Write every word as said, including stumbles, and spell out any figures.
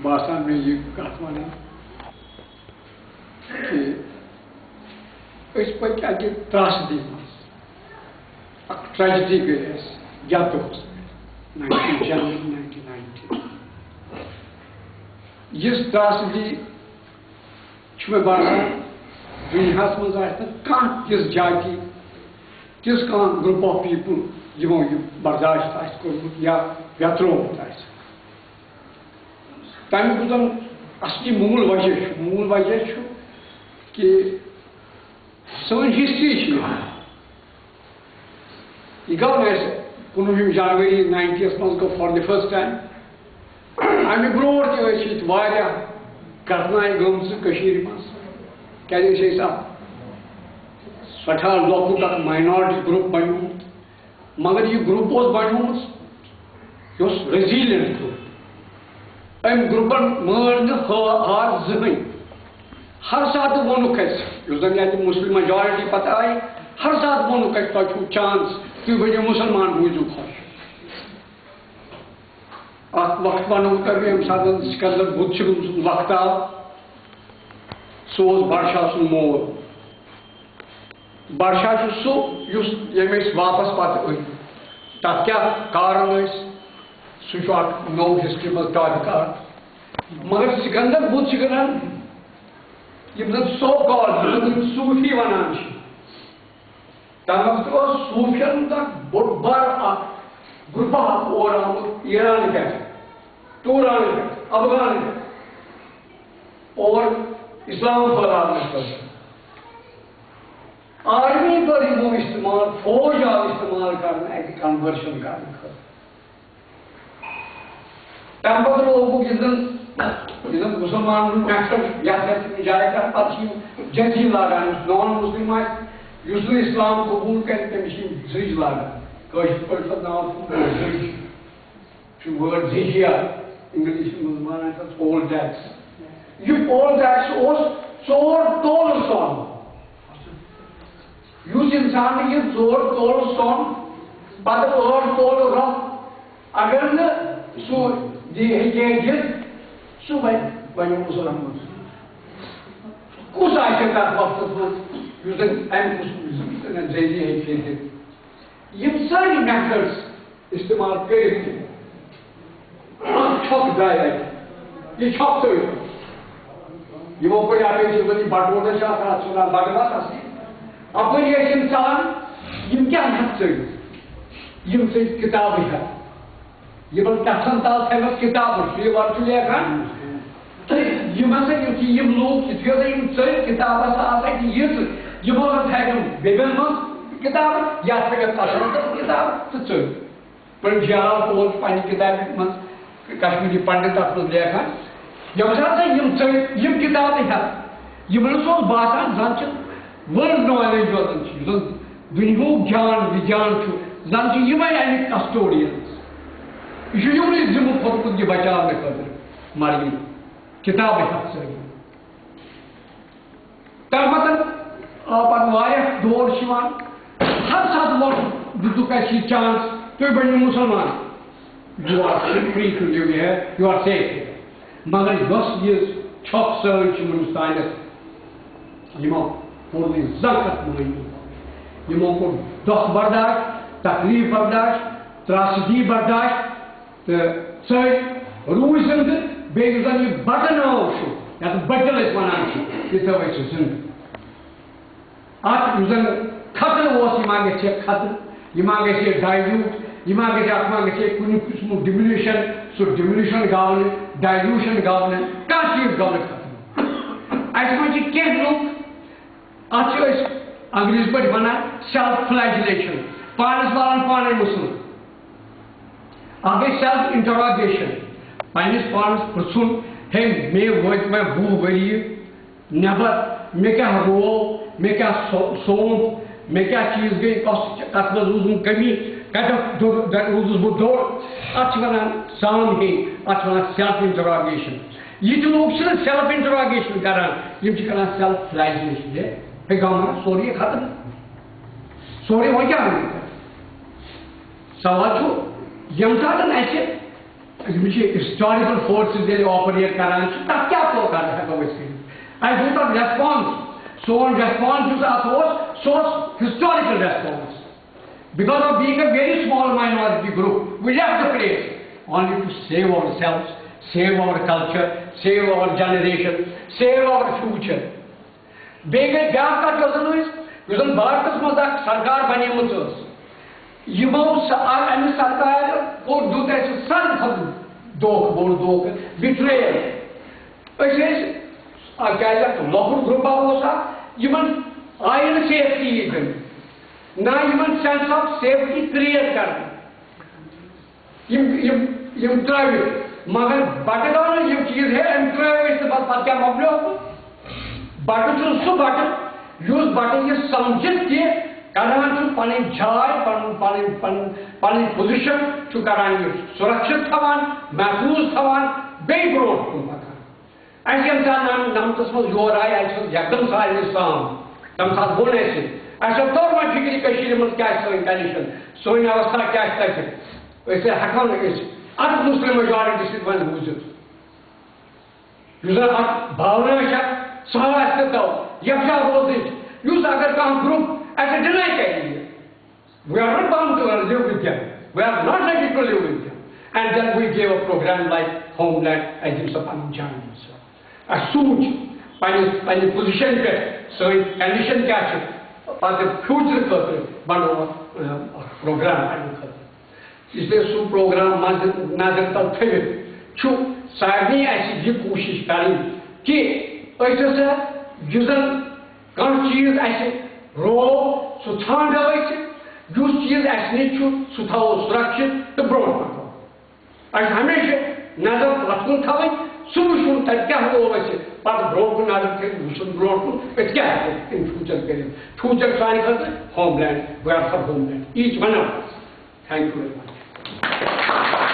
باسان مےٚ یہِ کَتھ وَنان کہِ أسۍ پٔکۍ اَکہِ ترٛاسہٕ دِنۍ منٛز۔ اَکھ ٹریجڈی گٔے اَسہِ یَتھ دۄہَس پٮ۪ٹھ، nineteen January nineteen ninety۔ یِژھ ترٛاسہٕ دِنۍ چھُ مےٚ باسان، دُنیاہَس منٛز آسہِ نہٕ کانٛہہ تِژھ جاتی، تِژھ کانٛہہ group of people، یِمو یہِ برداشت آسہِ کوٚرمُت یا ویتروومُت آسہِ۔ تَمیُک یُس زَن اَصلی موٗل وجہ چھُ، موٗل وجہ چھُ کہِ سٲنۍ ہسٹری چھِ یہِ۔ یہِ گوٚو نہٕ اَسہِ کُنوُہِم جنؤری ناینٹیَس منٛز گوٚو for the first time۔ اَمہِ برونٛٹھ تہِ ٲسۍ ییٚتہِ واریاہ گھٹنایہِ گٔمژٕ کٔشیٖرِ منٛز۔ کیٛازِ أسۍ ٲسۍ اَکھ سٮ۪ٹھاہ لۄکُٹ اَکھ minority group بنیومُت۔ مگر یہِ group اوس بنیومُت، یہِ اوس resilient group۔ أمۍ گروپن مٲر نہٕ ہا-، ہار زٕہٕنۍ۔ ہر ساتہٕ ووٚنُکھ اَسہِ، یُس زَن ییٚتہِ مسلم majority پتہٕ آیہِ، ہر ساتہٕ ووٚنُکھ اَسہِ، "تۄہہِ چھُو chance، تُہۍ بٔنِو مُسلمان، روٗزِو خۄش۔" اَکھ وقت وَنو تۄہہِ بہٕ، ییٚمہِ ساتہٕ سکندر بُت چھُ گوٚمُت وقت آو، سُہ اوس بادشاہ سُنٛد مول۔ بادشاہ چھُ سُہ، یُس، ییٚمۍ أسۍ واپس پتہٕ أنۍ۔ تَتھ کیٛاہ کارن ٲسۍ، سُہ چھُ اکھ نوٚو ہسٹری منٛز ٹاپک اکھ۔ مگر سکندر بُت چھِ کران، یِم زن so called، یِم زن صوٗفی ونان چھِ، تَمہِ وقتہٕ اوس صوٗفین ہُنٛد اکھ بوٚڑ بار اکھ گروپ اکھ اور آمُت ایران پٮ۪ٹھ، توران پٮ۪ٹھ، افغان پٮ۪ٹھ، اور اسلام پھٔہلاونہٕ خٲطرٕ۔ آرمی کٔر یِمو استعمال، فوج آو استعمال کرنہٕ اَتہِ conversion کرنہٕ خٲطرٕ۔ تَمہِ پتہٕ لوگُکھ یُس زن، یُس زن مُسلمانن ہُنٛد method، یَتھ یَتھ جایہِ کران، پتہٕ چھِ یِم جٔزیہِ لاگان، یُس non Muslim آسہِ، یُس نہٕ اسلام قبوٗل کرِ، تٔمِس چھِ یِم زٔج لاگان۔ کٲشِر پٲٹھۍ چھِ تَتھ ناو زٔج۔ چھُ word جزیہ، انگلش منٛز ونان چھِ تَتھ poll tax۔ یہِ poll tax اوس ژور تولہٕ سۄن۔ یُس انسان یہِ ژور تولہٕ سۄن، پتہٕ ٲٹھ تولہٕ رۄپہٕ، اگر نہٕ سُہ دِ-، ہیٚکہِ ہے دِتھ، سُہ بنہِ، بنہِ مُسلمان۔ کُس آسہِ تَتھ وقتَس منٛز، یُس زَن اَمہِ قٕسمُک، یُس زَن جزیہ ہیٚکہِ ہے دِتھ؟ یِم سٲری methods استعمال کٔرِتھ تہِ اکھ چھۄکھ درٛاے اَتہِ۔ یہِ چھۄکھ ترٛٲوِتھ۔ یِمو کوٚر یَپٲرۍ چھِ زَن یہِ بَٹہٕ ووٹ چھِ آسان، اَتھ چھِ وَنان بَٹہٕ وَس اَصلی۔ اَپٲری ٲسۍ یِم ژَلان، یِم کیٛاہ ہٮ۪تھ ژٔلۍ؟ یِم ژٔلۍ کِتابٕے ہٮ۪تھ۔ یِمَن کَتھَن تَل تھٲومٕژ کِتابہٕ، سُہ یہِ وَتھ چھُ لیکھان۔ تہٕ یِم ہسا یِم چھِ یِم لوٗکھ، یِتھُے ہسا یِم ژٔلۍ، کِتاب ہسا آسہٕ اَتہِ یِژٕ، یِمو ہسا تھایہِ تِم بیٚبٮ۪ن منٛز کِتابہٕ، یَتھ پٮ۪ٹھ تَتھ منٛز کِتابہٕ تہٕ ژٔلۍ۔ پنڈت جی آر آر کول چھُ پننہِ کِتابہِ منٛز کشمیٖری پنڈت تَتھ منٛز لیکھان، ییٚمہِ ساتہٕ ہسا یِم ژٔلۍ، یِم کِتابہٕ ہٮ۪تھ، یِمن اوس باسان زَن چھِ world knowledge یوت زَن چھِ، یُس زَن دُنیاہُک گیان وِگیان چھُ، زَن چھِ یِمے اَمِکۍ custodians۔ یہِ چھُ یِمنٕے ذِمہٕ کھوٚتمُت یہِ بچاونہٕ خٲطرٕ مرگہِ۔ کِتابہٕ ہٮ۪تھ سٲری۔ تَمہِ پَتہٕ آو پَتہٕ واریاہ دور چھِ یِوان۔ ہر ساتہٕ ووٚن، دِتُکھ اَسہِ یہِ chance، تُہۍ بٔنِو مُسلمان۔ You are free to live here, you are safe here۔ مگر یۄس یہِ چھۄکھ سٲنۍ چھِ وٕنیُک تانٮ۪تھ، یِمو کوٚر نہٕ زانٛہہ کَتھ مٲنِتھ۔ یِمو کوٚر دۄکھ برداشت، تکلیٖف برداشت، ترٛاسہٕ دی برداشت۔ تہٕ ژٔلۍ، روٗدۍ زِنٛدٕ، بیٚیہِ یُس زَن یہِ بَٹہٕ ناو چھُ، یَتھ بٔٹِل أسۍ وَنان چھِ، یہِ تھٲو اَسہِ زِنٛدٕ۔ اَتھ یُس زَن خطرٕ اوس، یہِ ما گژھِ ہے خطرٕ، یہِ ما گژھِ ہے dilute، یہِ ما گژھِ، اَتھ ما گژھِ ہے کُنہِ قٕسمُک diminution، سُہ diminution گوٚو نہٕ، dilution گوٚو نہٕ، کانٛہہ چیٖز گوٚو نہٕ خطرٕ۔ اَسہِ منٛز چھِ کینٛہہ لُکھ، اَتھ چھِ أسۍ انگریزی پٲٹھۍ وَنان self flagellation، پانَس والان پانَے مُسُل۔ اَکھ گٔے self interrogation، پنٛنِس پانَس پرٛژھُن، ہے، مےٚ وٲتۍ وۄنۍ وُہ ؤری نٮ۪بر، مےٚ کیٛاہ روو، مےٚ کیٛاہ سو-، سوٗنٛچ، مےٚ کیٛاہ چیٖز گٔے، کۄس، کَتھ منٛز روٗزُم کٔمی، کَتٮ۪تھ دو-، روٗزُس بہٕ دوٚر۔ اَتھ چھِ وَنان سام ہیٚنۍ، اَتھ چھِ وَنان self interrogation۔ یہِ تہِ لوٗکھ چھِنہٕ self interrogation کران، یِم چھِ کران self flagellation۔ ہے، ہے گامہٕ سورُے ختم۔ سورُے وۄنۍ کیٛاہ وَنہٕ؟ سوال چھُ، ییٚمہِ ساتہٕ اَسہِ یِم چھِ ہسٹاریکل فورسز ییٚلہِ آپریٹ کران چھِ، تَتھ کیٛاہ پرٛوگرام ہٮ۪کو أسۍ کٔرِتھ؟ اَسہِ دیُت تَتھ ریسپانس۔ سون ریسپانس یُس اَتھ اوس، سُہ اوس historical response. Because of being a very small minority group, we left the place only to save ourselves, save our culture, save our generation, save our future. بیٚیہِ گٔے بیٛاکھ کَتھ، یۄس زَن أسۍ، یُس زَن بھارتَس منٛز اَکھ سرکار بَنیمٕژ ٲس، یِمو س-، اَ-، اَمہِ سرکارِ کوٚر، دیُت اَسہِ ساروی کھۄتہٕ دھوکہٕ، بوٚڑ دھوکہٕ، بیٹریل۔ أسۍ ٲسۍ، آ، کیٛازِ اَکھ لۄکُٹ گرُپا اوس اَکھ، یِمَن آیہِ نہٕ سیفٹی ییٚتٮ۪ن، نہ یِمَن سینس آف سیفٹی کریٹ کرنہٕ۔ یِم، یِم، یِم ترٲوِتھ، مگر بَٹہٕ گاو نہٕ یِم چیٖز، ہے، أمۍ ترٲوۍ أسۍ تہٕ پَتہٕ، پَتہٕ کیٛاہ مۄکلیو؟ بَٹہٕ چھُ سُہ بَٹہٕ، یُس بَٹہٕ یہِ سَمجھِتھ کہِ کران چھُ پَنٕنۍ جاے، پَنُن، پَنٕنۍ، پَنُن، پَنٕنۍ پوزیشن چھُ کران یہِ سُرَکشِت تھاوان، محفوٗظ تھاوان، بیٚیہِ برونٛٹھ کُن پَکان۔ اَسہِ ییٚمہِ ساتہٕ نَم-، نَمتَس منٛز یور آیہِ، اَسہِ اوس یکدم سارنٕے سام۔ تَمہِ ساتہٕ ووٚن اَسہِ، اَسہِ ہا توٚر وۄنۍ فِکرِ کٔشیٖرِ منٛز کیٛاہ چھِ سٲنۍ کنڈیشن، سٲنۍ اوستھا کیٛاہ چھِ تَتہِ۔ أسۍ ہا ہٮ۪کو نہٕ أسۍ اَتھ مُسلِم میجارٹی سۭتۍ وۄنۍ روٗزِتھ۔ یُس زَن اَتھ بھاونا چھےٚ، سۄ ہا آسہِ نہٕ تو یَکجاہ روزٕنۍ، یُس اگر کانٛہہ گرُپ اَسہِ ڈِناے کَرِ یہِ۔ We are not bound to live with them. We are not ready to live with them. And then we gave a program like Homeland as if upon John himself. اَسہِ سوٗنٛچ پنٛنِس، پنٛنہِ پوزیشن پٮ۪ٹھ سٲنۍ condition کیٛاہ چھِ، پتہٕ future خٲطرٕ بنوو اَکھ، اَکھ پروگرام پنٛنہِ خٲطرٕ۔ اس لیے سُہ پروگرام مد نظر تل تھٲوِتھ چھُ سارنٕے اَسہِ یہِ کوٗشِش کرٕنۍ کہِ أسۍ ہسا یُس زن کانٛہہ چیٖز اَسہِ روو، سُہ ژھانٛڈو أسۍ، یُس چیٖز اَسہِ نِش چھُ، سُہ تھاوو سُرکشِت تہٕ برٛونٛٹھ پَکو۔ اَسہِ ہمیشہِ نظر پَتھ کُن تھاوٕنۍ، سُہ وٕچھُن تَتہِ کیٛاہ روو اَسہِ، پَتہٕ برٛونٛٹھ کُن نظر تھٲوِتھ وٕچھُن برٛونٛٹھ کُن أسۍ کیٛاہ ہٮ۪کو in future کٔرِتھ۔ فیوٗچر سانہِ خٲطرٕ homeland, we are for homeland، each one of us۔ Thank you very much.